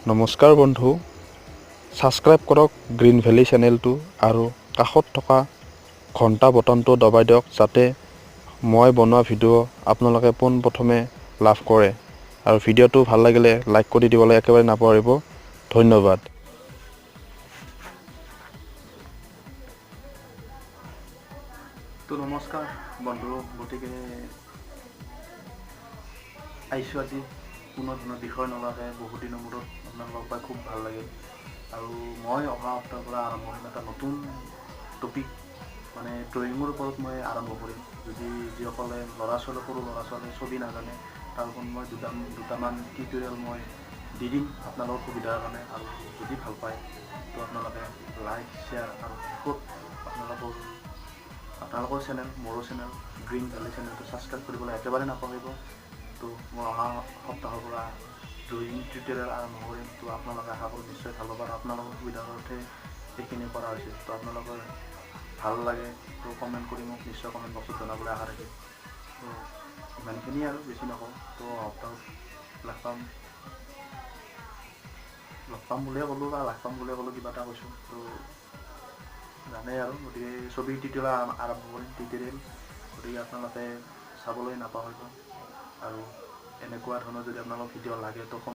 নমস্কাৰ বন্ধু, ছাবস্ক্ৰাইব কৰক গ্ৰীণ ভেলী চেনেলটো আৰু কাষত থকা ঘণ্টা বটনটো দবাই দিয়ক, যাতে মই বনোৱা ভিডিঅ' আপোনালোকে পোনপ্ৰথমে লাভ কৰে। আৰু ভিডিঅ'টো ভাল লাগিলে লাইক কৰি দিবলৈ একেবাৰে নাপাহৰিব। ধন্যবাদ। তো নমস্কাৰ বন্ধু, গতিকে আহিছোঁ আজি কোনো ধৰণৰ বিষয় নোলোৱাকৈ। বহুত দিনৰ মূৰত আপোনাক লগ পাই খুব ভাল লাগিল। আৰু মই অহা সপ্তাহৰ পৰা আৰম্ভ কৰিম এটা নতুন টপিক, মানে ড্ৰয়িঙৰ ওপৰত মই আৰম্ভ কৰিম। যদি যিসকলে ল'ৰা ছোৱালী, সৰু ল'ৰা ছোৱালীয়ে ছবি নাজানে, তাৰ ওপৰত মই দুটামান টিউটৰিয়েল মই দি দিম আপোনালোকৰ সুবিধাৰ কাৰণে। আৰু যদি ভাল পায়, তো আপোনালোকে লাইক, শ্বেয়াৰ আৰু শেষত আপোনালোকৰ চেনেল, মোৰো চেনেল গ্ৰীণ ভেলী চেনেলটো ছাবস্ক্ৰাইব কৰিবলৈ একেবাৰে নাপাহৰিব। তো মই অহা সপ্তাহৰ পৰা ড্ৰয়িং টিউটৰিয়েল আৰম্ভ কৰিম। তো আপোনালোকে আশা কৰোঁ নিশ্চয় ভাল পাব আৰু আপোনালোকৰ সুবিধাৰ অৰ্থে এইখিনি কৰা হৈছে। তো আপোনালোকৰ ভাল লাগে তো কমেণ্ট কৰি মোক নিশ্চয় কমেণ্ট বক্সত জনাবলৈ আশা ৰাখিম। তো ইমানখিনিয়ে আৰু বেছি নকওঁ। তো অহা সপ্তাহত লগ পাম, লগ পাম বুলিয়ে ক'লোঁ বা লাগ পাম বুলিয়ে ক'লোঁ, কিবা এটা কৈছোঁ তো জানেই আৰু। গতিকে ছবি টিউটৰিয়েল আৰম্ভ কৰিম, টিউটৰিয়েল, গতিকে আপোনালোকে চাবলৈ নাপাহৰিব। আৰু এনেকুৱা ধৰণৰ যদি আপোনালোক ভিডিঅ' লাগে তো